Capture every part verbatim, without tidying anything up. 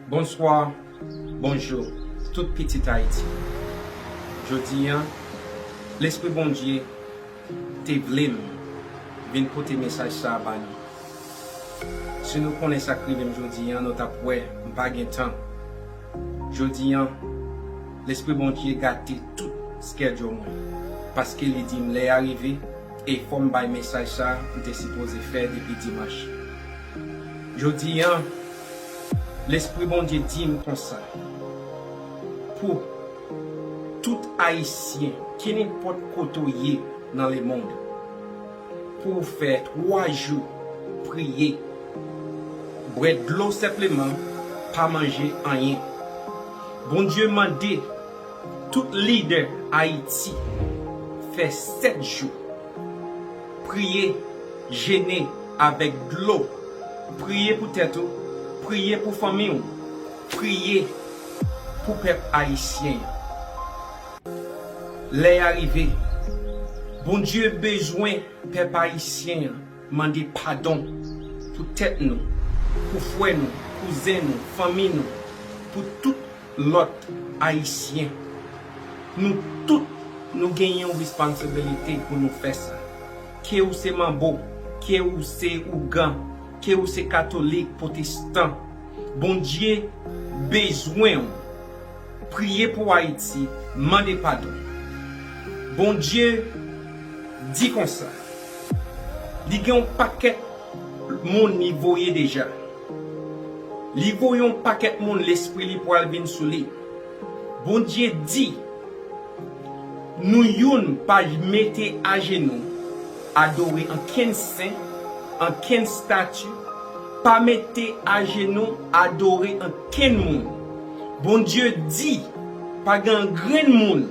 Bonswa, bonjou, tout pitit Ayiti. Jodi a, Lespri Bondye te vle m vin pote mesaj sa a ba nou. Si nou konnen sa k rive m jodi a, nou t ap wè m pa gen tan. Jodi a, Lespri Bondye gate tout schedule mwen, paske li di m lè a rive, e fò m bay mesaj sa a m te sipoze fè depi dimanch. Jodi a, Lespri Bondye di m konsa, pou tout Ayisyen, kenenpòt kote w ye nan lemonn, pou w fè twa jou priye, bwè dlo senpleman, pa manje anyen. Bondye mande tout lidè Ayiti fè sèt jou. Priye, jene avèk dlo. Priye pou tèt ou, priye pou fanmi w, priye pou pèp ayisyen an. Lè a rive, Bondye bezwen pèp ayisyen an mande padon pou tèt nou, pou frè nou, kouzen nou, fanmi nou, pou tout lòt Ayisyen. Nou tout, nou gen yon responsibility pou nou fè sa. Ke ou se manbo, ke ou se ougan, ke ou se katolik, pwotestan, Bondye bezwen w. Priye pou Ayiti, mande padon. Bondye di konsa, li gen yon pakèt moun li voye deja. Li voye yon pakèt moun, lespri li pral vin sou li. Bondye di, nou youn pa mete ajenou adore ankenn sen, ankenn stati, pa mete ajenou adore ankenn moun. Bondye di, pa gen grenn moun,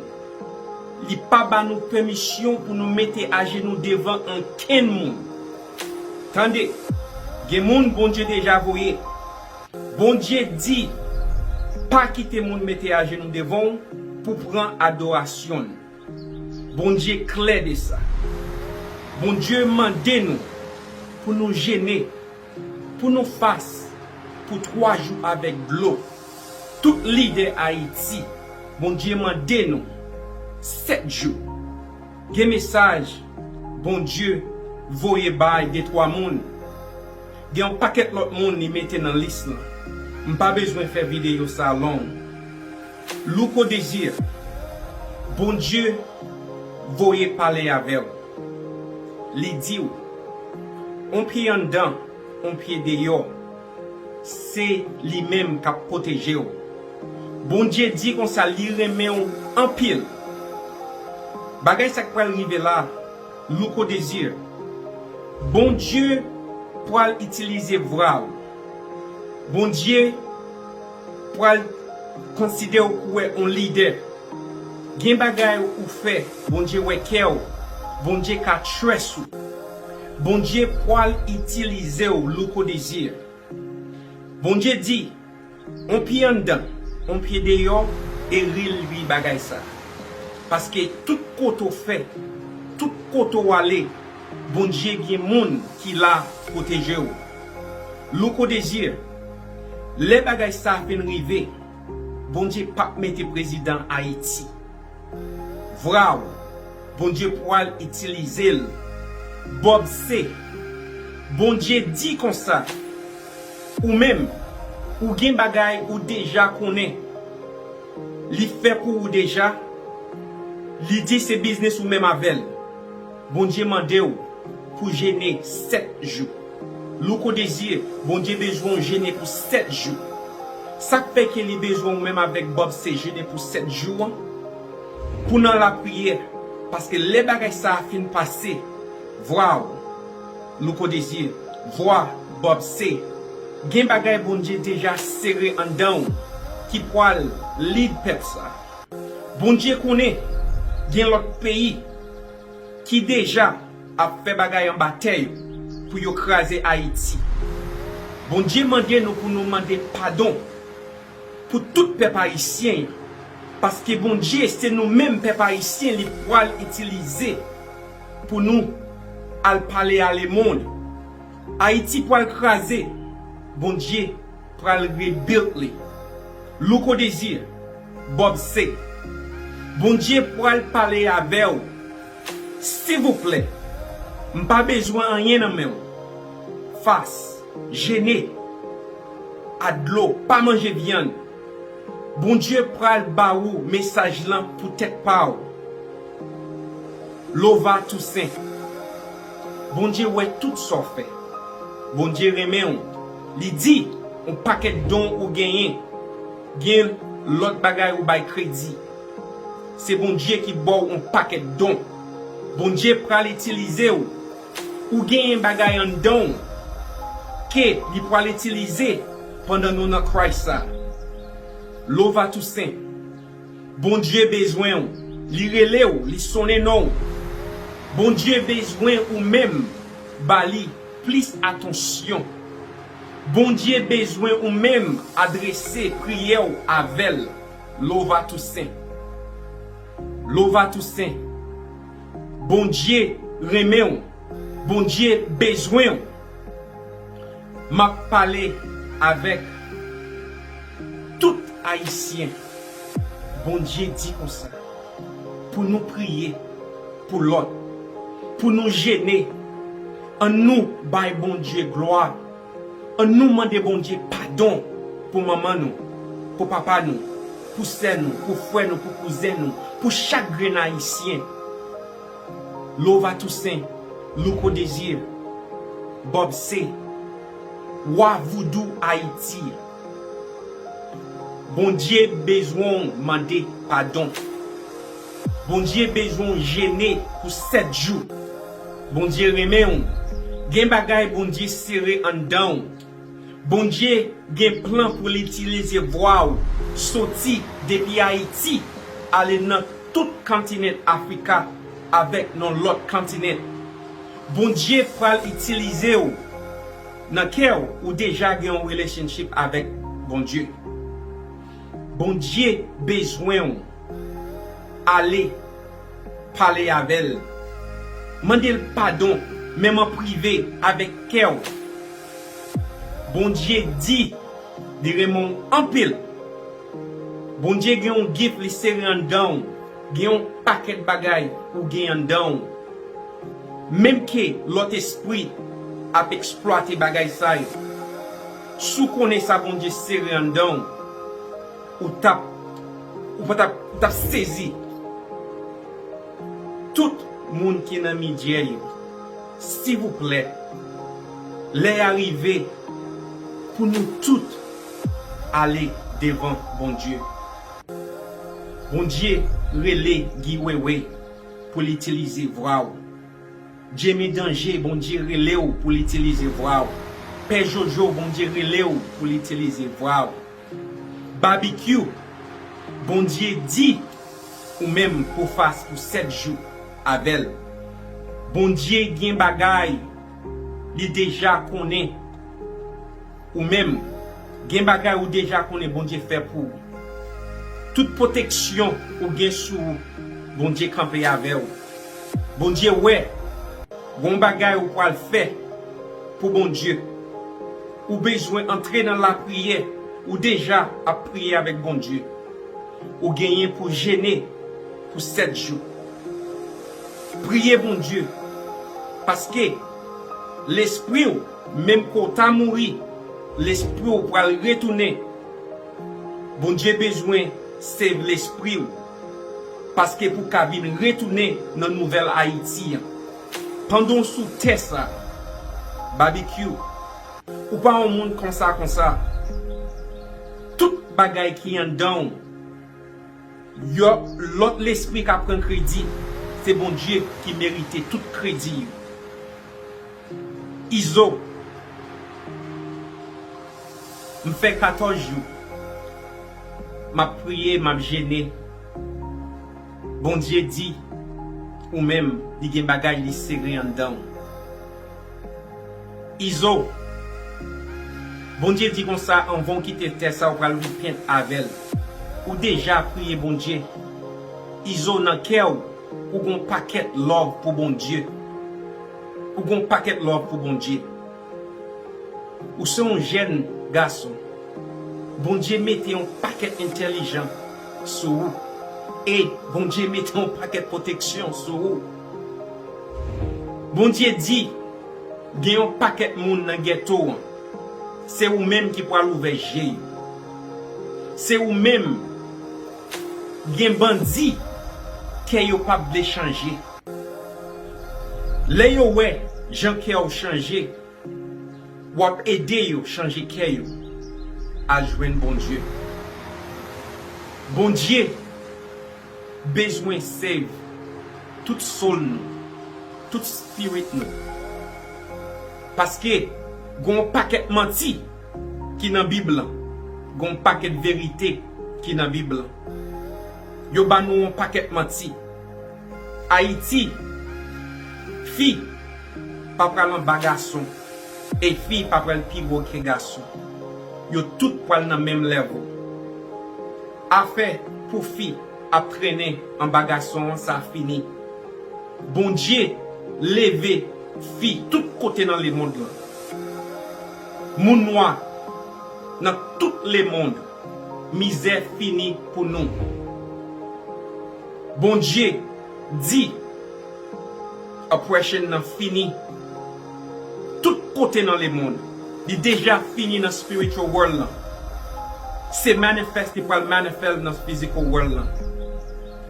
li pa ba nou pèmisyon pou nou mete ajenou devan ankenn moun. Tande, gen moun Bondye deja voye. Bondye di, pa kite moun mete ajenou devan w pou pran adorasyon l. Bondye klè de sa. Bondye mande nou pou nou jene, pou nou fas, pou twa jou avèk dlo. Tout lidè Ayiti, Bondye mande nou sèt jou. Gen mesaj Bondye voye bay de twa moun. Gen yon pakèt lòt moun li mete nan lis lan. M pa bezwen fè videyo sa long. Louko Désir, Bondye voye pale avè w. Li di w, on pye anndan, on pye deyò, se li menm k ap pwoteje w. Bondye di konsa li renmen w anpil. Bagay sa k pral rive la, Louko Désir, Bondye pral itilize vwa w. Bondye pral konsidere w kouwè on lidè. Gen bagay ou fè, Bondye wè kè w. Bondye ka trust ou. Bondye pral itilize w, Louko Désir. Bondye di, on pye anndan, on pye deyò, e ril wi bagay sa. Paske tout kote w fè, tout kote w ale, Bondye gen moun ki la pwoteje w. Louko Désir, lè bagay sa fin rive, Bondye p ap mete prezidan Ayiti. Vwa w, Bondye pral itilize l. Bob C, Bondye di konsa, ou menm, ou gen bagay ou deja konnen. Li fè pou ou deja. Li di se biznis ou menm avè l. Bondye mande w pou jene sèt jou. Louko Désir, Bondye bezwen w jene pou sèt jou. Sa k fè ke li bezwen ou menm avèk Bob C jene pou sèt jou an? Pou nan lapriyè, paske lè bagay sa a fin pase, vwa w, Louko Désir, vwa Bob C, gen bagay Bondye deja sere anndan w ki pral lid pèp sa. Bondye konnen gen lòt peyi ki deja ap fè bagay anba tè yo pou yo kraze Ayiti. Bondye mande nou pou nou mande padon pou tout pèp ayisyen an, paske Bondye se nou menm pèp ayisyen li pral itilize pou nou al pale a lemonn. Ayiti pral kraze, Bondye pral rebuild li. Louko Désir, Bob C. Bondye pral pale avè w. Silvouplè, m pa bezwen anyen nan men w. Fas, jene, a dlo, pa manje vyann. Bondye pral ba ou mesaj lan pou tèt pa w. Lova Toussaint. Bondye wè tout sa w fè. Bondye renmen w. Li di, yon pakèt don ou genyen, gen lòt bagay ou bay kredi. Se Bondye ki ba w yon pakèt don. Bondye pral itilize w. Ou genyen bagay anndan w ke li pral itilize pandan nou nan Christ sa. Lova Toussaint. Bondye bezwen w. Li rele w, li sonnen non w. Bondye bezwen ou menm ba li plis atansyon. Bondye bezwen ou menm adrese priyè w avè l. Lova Toussaint. Lova Toussaint. Bondye renmen w. Bondye bezwen w. M ap pale avèk tout Ayisyen. Bondye di konsa, pou nou priye pou lòt, pou nou jene. Ann nou bay Bondye glwa. Ann nou mande Bondye padon pou manman nou, pou papa nou, pou sè nou, pou frè nou, pou kouzen nou, pou chak grenn Ayisyen. Lova Toussaint, Louko Désir, Bob C, Wa Voudou Ayiti. Bondye bezwen w mande padon. Bondye bezwen w jene pou sèt jou. Bondye renmen w. Gen bagay Bondye sere anndan w. Bondye gen plan pou l itilize vwa w soti depi Ayiti ale nan tout kontinan Afrika avèk nan lòt kontinan. Bondye pral itilize w. Nan kè w, ou deja gen yon relationship avèk Bondye. Bondye bezwen w. Ale pale avè l. Mande l padon, menm an prive, avèk kè w. Bondye di li renmen w anpil. Bondye gen yon gift li sere anndan w. Gen yon pakèt bagay ou gen anndan w. Menm ke lòt espri ap eksplwate bagay sa yo. Si w konnen sa Bondye sere anndan w, ou t ap, ou pa t ap, ou t ap sezi. Tout moun ki nan midyè yo, silvouplè, lè a rive pou nou tout ale devan Bondye. Bondye rele Guy Wewe pou l itilize vwa w. Jimmy Danger, Bondye rele w pou l itilize vwa w. Pè Jojo, Bondye rele w pou l itilize vwa w. Babikyou, Bondye di ou menm pou fas pou sèt jou avè l. Bondye gen bagay li deja konnen ou menm. Gen bagay ou deja konnen Bondye fè pou ou. Tout pwoteksyon ou gen sou ou, Bondye kanpe avè w. Bondye wè, gon bagay ou pral fè pou Bondye. Ou bezwen antre nan lapriyè, ou deja ap priye avèk Bondye. Ou genyen pou jene pou sèt jou. Priye Bondye, paske lespri w, menm ke w ta mouri, lespri w pral retounen. Bondye bezwen save lespri w, paske pou w ka vin retounen nan nouvèl Ayiti an. Pandan w sou tè sa, Babikyou, ou pa yon moun konsa konsa. Tout bagay ki anndan w, yon lòt lespri ka pran kredi. Se Bondye ki merite tout kredi yo. Izo, m fè katòz jou m ap priye, m ap jene. Bondye di ou menm, li gen bagay li sere anndan w. Izo, Bondye di konsa, anvan w kite tè sa, ou pral repent avè l. Ou deja priye Bondye. Izo, nan kè w, ou gon pakèt love pou Bondye. Ou gon pakèt love pou Bondye. Ou se yon jèn gason. Bondye mete yon pakèt entèlijans sou ou. E Bondye mete yon pakèt pwoteksyon sou ou. Bondye di, gen yon pakèt moun nan gèto an. Se ou menm ki pral ouvè je yo. Se ou menm. Gen bandi, kè yo p ap vle chanje. Lè yo wè jan kè w chanje, w ap ede yo chanje kè yo al jwenn Bondye. Bondye bezwen save tout soul nou, tout spirit nou. Paske gon pakèt manti ki nan Bib lan, gon pakèt verite ki nan Bib lan. Yo ba nou yon pakèt manti. Ayiti, fi pa pral anba gason, e fi pa pral pi wo ke gason. Yo tout pral nan menm level. Afè pou fi ap trennen anba gason an, sa fini. Bondye leve fi tout kote nan lemonn lan. Moun nwa nan tout lemonn, mizè fini pou nou. Bondye di, oppression nan fini tout kote nan lemonn. Li deja fini nan spiritual world lan. Se manifest li pral manifest nan physical world lan.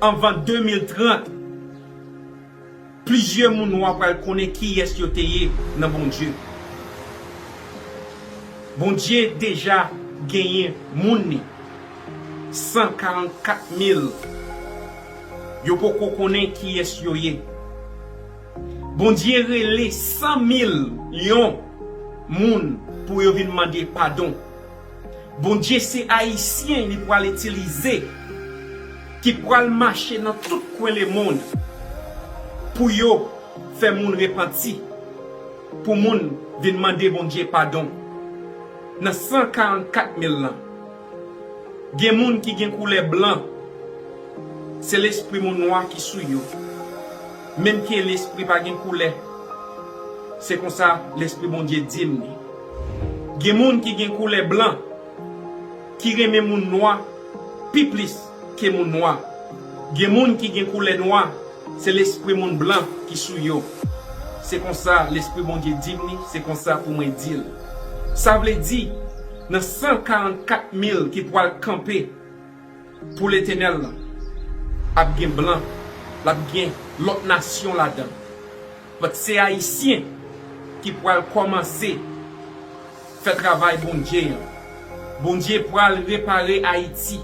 Anvan de mil trant, plizyè moun nwa pral konnen kiyès yo te ye nan Bondye. Bondye deja genyen moun ni, san karannkat mil. Yo poko konnen kiyès yo ye. Bondye rele san milyon moun pou yo vin mande padon. Bondye se Ayisyen li pral itilize, ki pral mache nan tout kwen lemonn pou yo fè moun repanti, pou moun vin mande Bondye padon. Nan san karannkat mil lan, gen moun ki gen koulè blan, se lespri moun nwa ki sou yo. Menm ke lespri pa gen koulè, se konsa lespri Bondye di m li. Gen moun ki gen koulè blan, ki renmen moun nwa pi plis ke moun nwa. Gen moun ki gen koulè nwa, se lespri moun blan ki sou yo. Se konsa lespri Bondye di m li, se konsa pou mwen di l. Sa vle di, nan san karannkat mil ki pral kanpe pou Letènèl lan, ap gen blan, l ap gen lòt nasyon ladan. But se Ayisyen ki pral kòmanse fè travay Bondye an. Bondye pral repare Ayiti.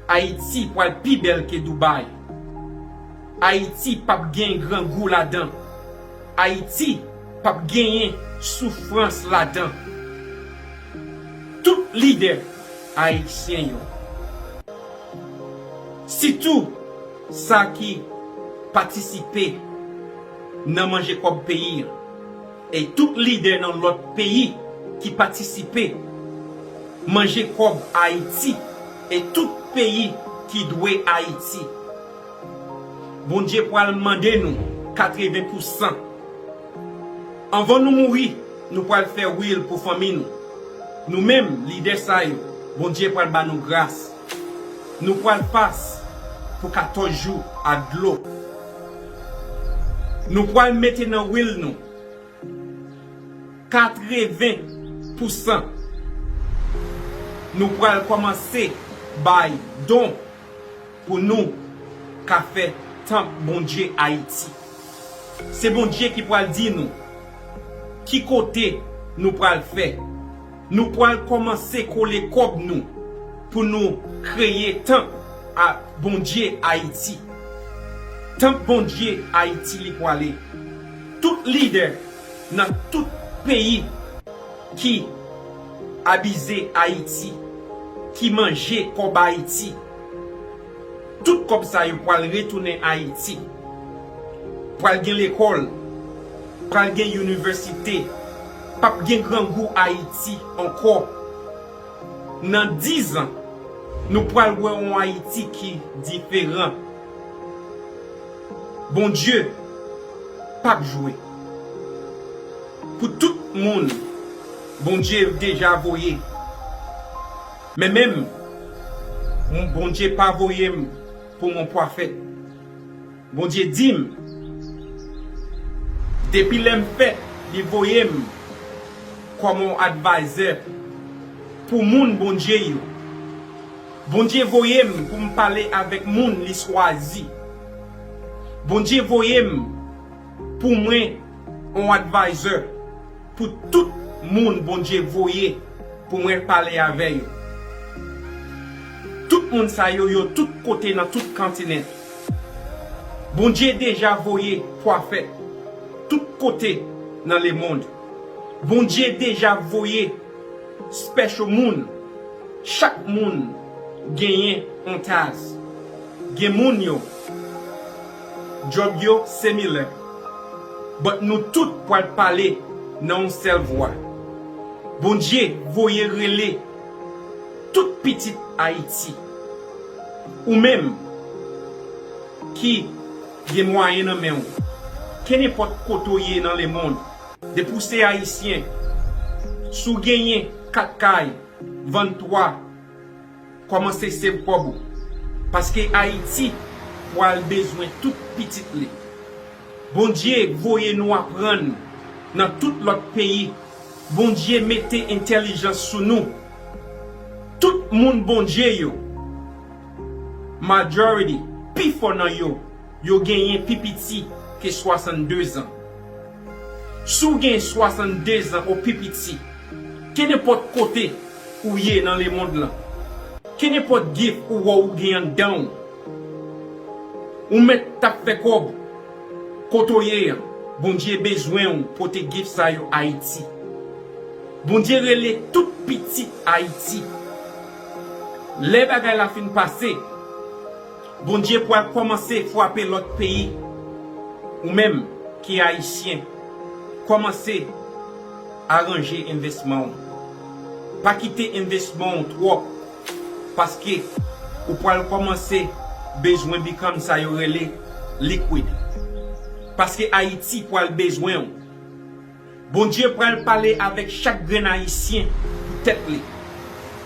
Ayiti pral pi bèl ke Dubai. Ayiti p ap gen grangou ladan. Ayiti p ap genyen soufrans ladan. Tout lidè ayisyen yo, sitou sa ki patisipe nan manje kòb peyi an, e tout lidè nan lòt peyi ki patisipe manje kòb Ayiti, e tout peyi ki dwe Ayiti. Bondye pral mande nou katreven pousan. Anvan nou mouri, nou pral fè will pou fanmi nou. Nou menm, lidè sa yo, Bondye pral ba nou gras. Nou pral fast pou katòz jou ak dlo. Nou pral mete nan will nou katreven pousan. Nou pral kòmanse bay don pou nou ka fè tanp Bondye Ayiti. Se Bondye ki pral di nou ki kote nou pral fè. Nou pral kòmanse kole kòb nou pou nou kreye tanp a Bondye Ayiti. Tanp Bondye Ayiti li pwale. Tout lidè nan tout peyi ki abize Ayiti, ki manje kòb Ayiti, tout kòb sa yo pral retounen Ayiti. Pral gen lekòl, pral gen inivèsite, p ap gen grangou Ayiti ankò. Nan diz an, nou pral wè yon Ayiti ki diferan. Bondye p ap jwe. Pou tout moun Bondye deja voye, Men menm, m, Bondye pa voye m pou m yon pwofèt. Bondye di m, depi lè m fèt, li voye m kòm yon advisor pou moun Bondye yo. Bondye voye m pou m pale avèk moun li chwazi. Bondye voye m pou mwen yon advisor pou tout moun Bondye voye pou mwen pale avè yo. Tout moun sa yo, yo tout kote nan tout kontinan. Bondye deja voye pwofèt tout kote nan lemonn. Bondye deja voye special moun. Chak moun genyen yon tas. Gen moun yo, djòb yo similè. But nou tout pral pale nan yon sèl vwa. Bondye voye rele tout pitit Ayiti. Ou menm ki gen mwayen nan men w, kenenpòt kote w ye nan lemonn, depi w se Ayisyen, si w genyen kat kay, vann twa, kòmanse save kòb ou. Paske Ayiti pral bezwen tout pitit li. Bondye voye nou aprann nan tout lòt peyi. Bondye mete entèlijans sou nou. Tout moun Bondye yo, majority, pifò nan yo, yo genyen pi piti ke swasanndezan. Si w gen swasanndezan ou pi piti, kenenpòt kote ou ye nan lemonn lan, kenenpòt gift ou wè ou gen anndan w, ou mèt t ap fè kòb kote w ye an, Bondye bezwen w pote gift sa yo Ayiti. Bondye rele tout pitit Ayiti. Lè bagay la fin pase, Bondye pral kòmanse frape lòt peyi. Ou menm ki Ayisyen, kòmanse aranje envèsman w. Pa kite envèsman w twòp, paske ou pral kòmanse bezwen become sa yo rele liquid. Paske Ayiti pral bezwen w. Bondye pral pale avèk chak grenn Ayisyen pou tèt li.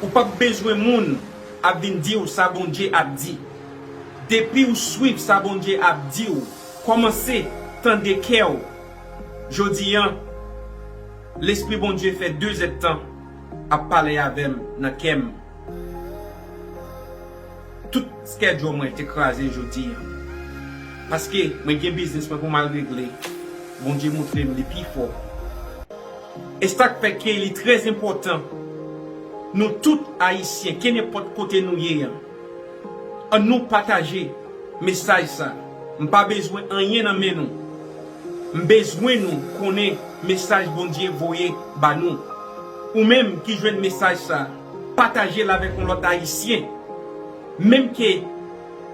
Ou p ap bezwen moun ap vin di w sa Bondye ap di. Depi w swiv sa Bondye ap di w, kòmanse tande kè w. Jodi an, Lespri Bondye fè de zèdtan ap pale avè m nan kè m. Tout schedule mwen te kraze jodi an. Paske mwen gen biznis mwen pou m al regle. Bondye montre m li pi fò. E sa k fè ke li trè enpòtan, nou tout Ayisyen, kenenpòt kote nou ye an, ann nou pataje mesaj sa. M pa bezwen anyen nan men nou. M bezwen nou konnen mesaj Bondye voye ba nou. Ou menm ki jwenn mesaj sa, pataje l avèk yon lòt Ayisyen. Menm ke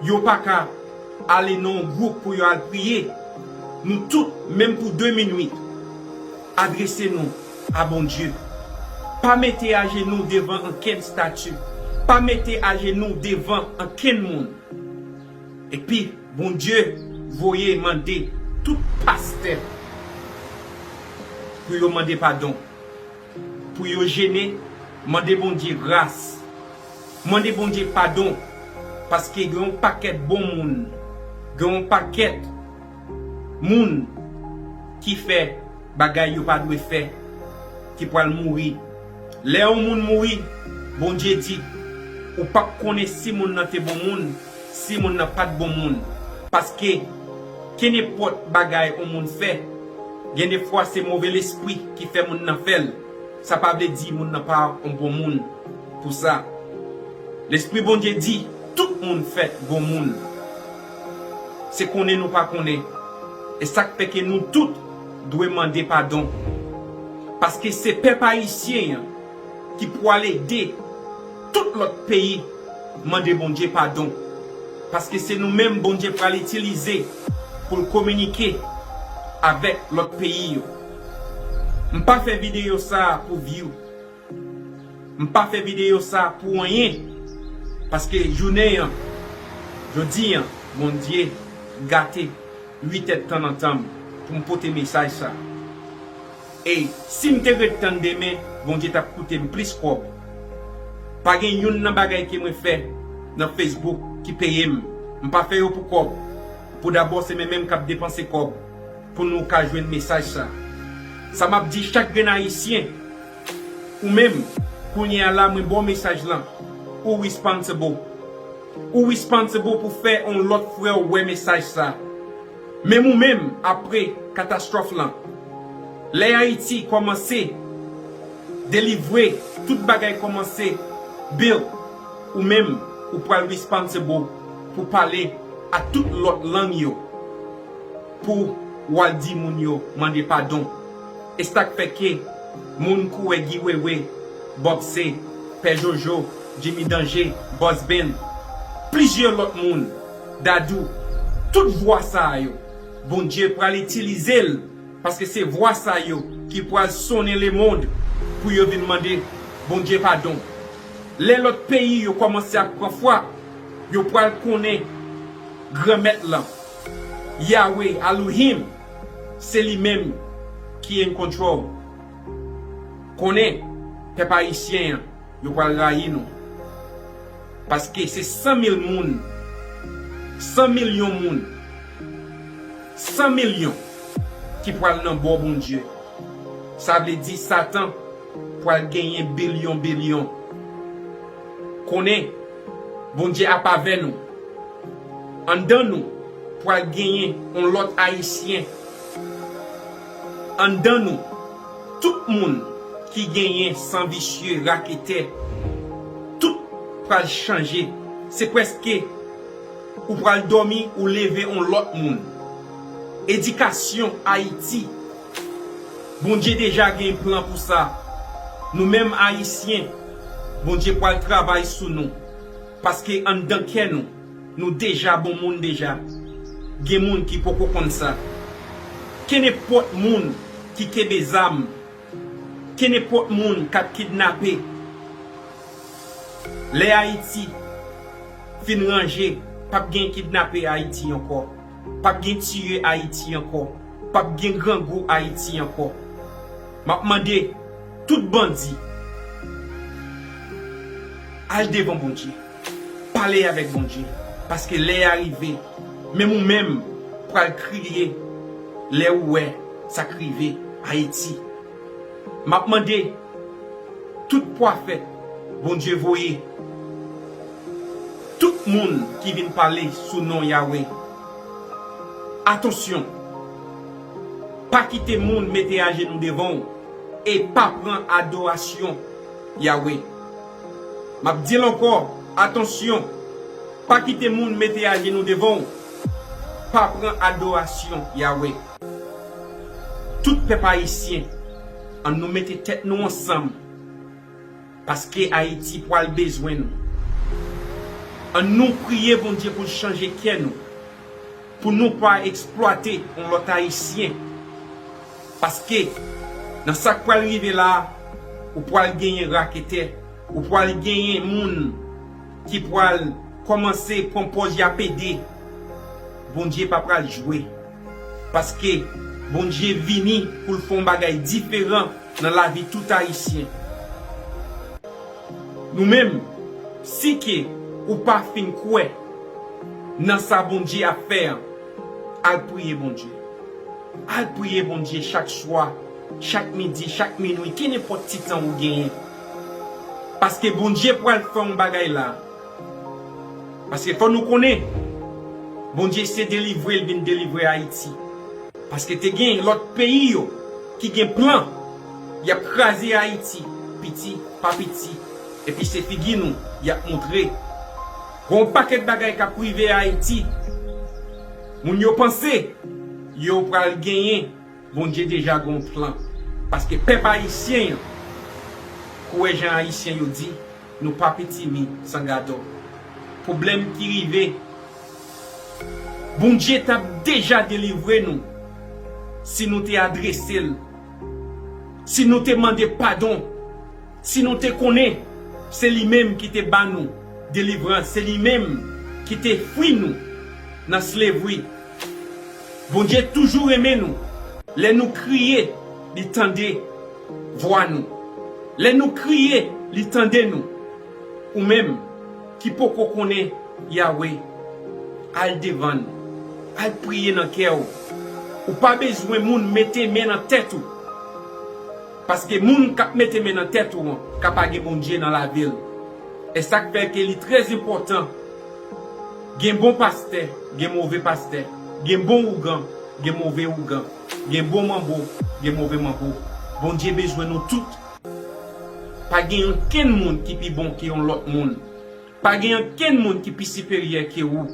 yo pa ka ale nan yon gwoup pou yo al priye, nou tout, menm pou de minit, adrese nou a Bondye. Pa mete ajenou devan ankenn estati. Pa mete ajenou devan ankenn moun. Epi, Bondye voye mande tout pastè pou yo mande padon, pou yo jene, mande Bondye gras, mande Bondye padon, paske gen yon pakèt bon moun, gen yon pakèt moun ki fè bagay yo pa dwe fè, ki pral mouri. Lè yon moun mouri, Bondye di, ou p ap konnen si moun nan te bon moun, si moun nan pa t bon moun. Paske, kenenpòt bagay yon moun fè, gen de fwa se move lespri ki fè moun nan fè l. Sa pa vle di moun nan pa yon bon moun pou sa. Lespri Bondye di, tout moun fèt bon moun. Se konnen nou pa konnen. E sa k fè ke nou tout dwe mande padon. Paske se pèp ayisyen an ki pral ede tout lòt peyi mande Bondye padon. Paske se nou menm Bondye pral itilize pou l kominike avèk lòt peyi yo. M pa fè videyo sa a pou view. M pa fè videyo sa pou anyen. Paske jounen an, jodi an, Bondye gate uit èdtan nan tan m pou m pote mesaj sa. E si m te ret tann demen, Bondye t ap koute m plis kòb. Pa gen youn nan bagay ke mwen fè nan Facebook ki peye m. M pa fè yo pou kòb. Pou dabò, se mwen menm k ap depanse kòb pou nou ka jwenn mesaj sa. Sa m ap di chak grenn Ayisyen, ou menm, kounye a la, mwen ba w mesaj lan, ou responsible. Ou responsible pou fè yon lòt frè w wè mesaj sa. Menm ou menm, apre katastwòf lan, lè Ayiti kòmanse delivre, tout bagay kòmanse build, ou menm, ou pral responsible pou pale a tout lòt lang yo, pou w al di moun yo mande padon. E sa k fè ke moun kou wè Guy Wewe, Bob C, Pè Jojo, Jimmy Danje, Boss Ben, plizyè lòt moun, Dadou, tout vwa sa a yo, Bondye pral itilize l, paske se vwa sa yo ki pral sonnen lemonn pou yo vin mande Bondye padon. Lè lòt peyi yo kòmanse ap pran fwa, yo pral konnen Granmèt lan, Yahweh Elohim, se li menm ki in control. Konnen, pèp ayisyen an, yo pral rayi nou. Paske se san mil moun, san milyon moun, san milyon ki pral nan bò Bondye. Sa vle di Satan pral genyen bilyon bilyon. Konnen, Bondye ap avè nou. Anndan nou, pral genyen yon lòt Ayisyen. Anndan nou, tout moun ki genyen san visye, raketè, tout pral chanje. Se prèske ou pral dòmi, ou leve yon lòt moun. Edikasyon Ayiti, Bondye deja gen plan pou sa. Nou menm Ayisyen, Bondye pral travay sou nou. Paske anndan kè nou, nou deja bon moun deja. Gen moun ki poko konn sa. Kenenpòt moun ki kenbe zam, kenenpòt moun k ap kidnape. Lè Ayiti fin ranje, p ap gen kidnape Ayiti ankò. P ap gen tiye Ayiti ankò. P ap gen grangou Ayiti ankò. M ap mande tout bandi, al devan Bondye. Pale avèk Bondye. Paske lè a rive, menm ou menm pral kriye lè ou wè sa k rive Ayiti. M ap mande tout pwofèt Bondye voye, tout moun ki vin pale sou non Yahweh, atansyon, pa kite moun mete ajenou devan w e pa pran adorasyon Yahweh. M ap di l ankò, atansyon, pa kite moun mete ajenou devan w, pa pran adorasyon Yahweh. Tout pèp ayisyen, ann nou mete tèt nou ansanm, paske Ayiti pral bezwen nou. Ann nou priye Bondye pou l chanje kè nou, pou nou pa eksplwate yon lòt Ayisyen. Paske, nan sa k pral rive la a, ou pral genyen raketè, ou pral genyen moun ki pral kòmanse pran pòz y ap ede. Bondye pa pral jwe. Paske Bondye vini pou l fè yon bagay diferan nan lavi tout Ayisyen. Nou menm, si ke ou pa fin kwè nan sa Bondye ap fè an, al priye Bondye. Al priye Bondye chak swa, chak midi, chak minwi, kenenpòt ti tan ou genyen. Paske Bondye pral fè yon bagay la. Paske fò nou konnen, Bondye se delivre l vin delivre Ayiti. Paske te gen lòt peyi yo ki gen plan, y ap kraze Ayiti, piti pa piti. Epi se figi nou y ap moutre. Gen yon pakèt bagay k ap rive Ayiti. Moun yo panse yo pral genyen, Bondye deja gen yon plan. Paske pèp ayisyen an, kwè jan ayisyen yo di, nou pa pitimi san gadò. Pwoblèm ki rive, Bondye t ap deja delivre nou si nou te adrese l, si nou te mande padon, si nou te konnen se li menm ki te ba nou delivrans, se li menm ki te fri nou nan slavri. Bondye toujou renmen nou. Lè nou kriye, li tande vwa nou. Lè nou kriye, li tande nou. Ou menm ki poko konnen Yawe, al devan l. Al priye nan kè w. Ou pa bezwen moun mete men nan tèt ou. Paske moun k ap mete men nan tèt ou an ka pa gen Bondye nan lavi l. E sa k fè ke li trè enpòtan. Gen bon pastè, gen move pastè. Gen bon ougan, gen move ougan. Gen bon manbo, gen move manbo. Bondye bezwen nou tout. Pa gen okenn moun ki pi bon ke yon lòt moun. Pa gen okenn moun ki pi siperyè ke ou.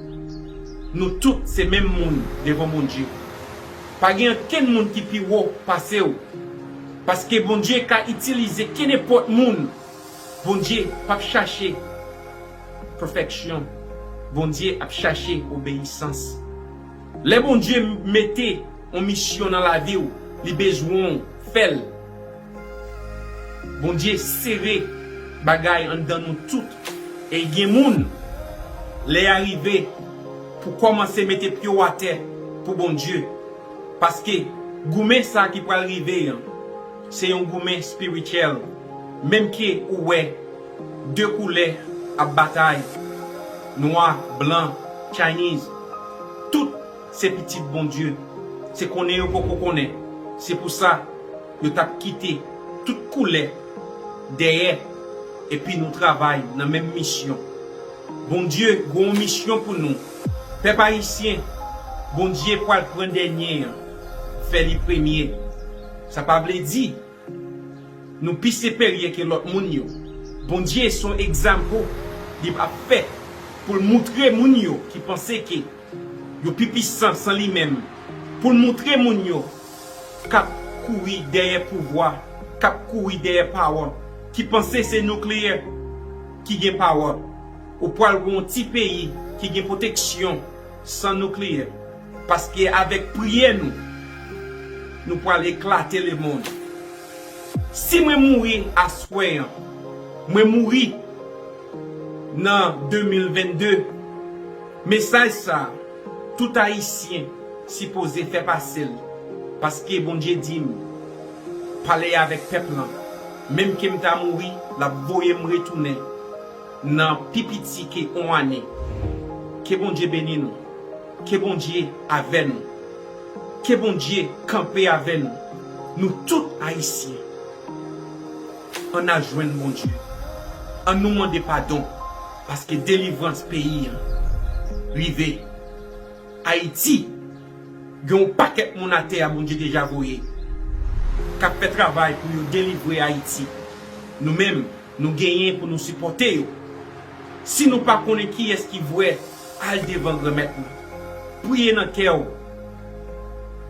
Nou tout se menm moun devan Bondye. Pa gen okenn moun ki pi wo pase w. Paske Bondye ka itilize kenenpòt moun. Bondye p ap chache pèfèksyon. Bondye ap chache obeyisans. Lè Bondye mete yon misyon nan lavi w, li bezwen w fè l. Bondye sere bagay anndan nou tout. E gen moun, lè y a rive pou kòmanse mete pye w atè pou Bondye. Paske goumen sa ki pral rive an, se yon goumen espirityèl. Menm ke ou wè de koulè ap batay, nwa, blan, Chinese, tout se pitit Bondye. Se konnen yo poko konnen. Se pou sa, yo t ap kite tout koulè dèyè, epi nou travay nan menm misyon. Bondye gen yon misyon pou nou. Pèp ayisyen, Bondye pral pran dènye an, fè li premye. Sa pa vle di nou pi siperyè ke lòt moun yo. Bondye se yon egzanp li ap fè pou l moutre moun yo ki panse ke yo pi pisan san li menm, pou l moutre moun yo k ap kouri dèyè pouvwa, k ap kouri dèyè pawòl, ki panse se nikleyè ki gen pawòl. Ou pral wè yon ti peyi ki gen pwoteksyon san nikleyè. Paske avèk priyè nou, nou pral eklate lemonn. Si mwen mouri aswè an, mwen mouri nan de mil vennde, mesaj sa, tout Ayisyen sipoze fè pase l, paske Bondye di m, pale avèk pèp lan, menm ke m ta mouri, l ap voye m retounen nan pi piti ke yon ane. Ke Bondye beni nou. Ke Bondye avè nou. Ke Bondye kanpe avè nou. Nou tout Ayisyen. Ann al jwenn Bondye. Ann nou mande padon. Paske delivrans peyi an rive. Ayiti, gen yon pakèt moun atè a Bondye deja voye. K ap fè travay pou yo delivre Ayiti. Nou menm, nou genyen pou nou sipòte yo. Si nou pa konnen kiyès ki vrè, al devan Granmèt nou. Priye nan kè w.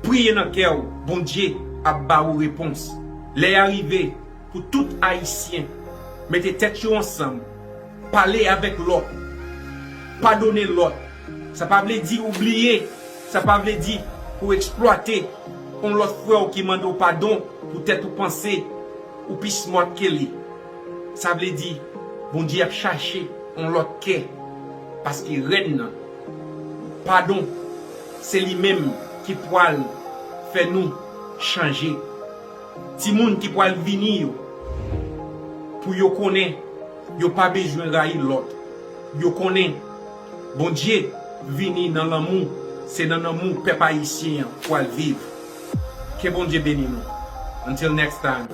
Priye nan kè w. Bondye ap ba ou repons. Lè a rive pou tout Ayisyen mete tèt yo ansanm, pale avèk lòt, padone lòt. Sa pa vle di ou bliye, sa pa vle di ou eksplwate yon lòt frè w ki mande w padon poutèt ou panse ou pi smart ke li. Sa vle di, Bondye ap chache yon lòt kè, paske rèn nan, padon, se li menm ki pral fè nou chanje. Timoun ki pral vini yo, pou yo konnen yo pa bezwen rayi lòt. Yo konnen Bondye vini nan lanmou, se nan lanmou pèp ayisyen an pral viv. Ke Bondye beni nou. Until next time.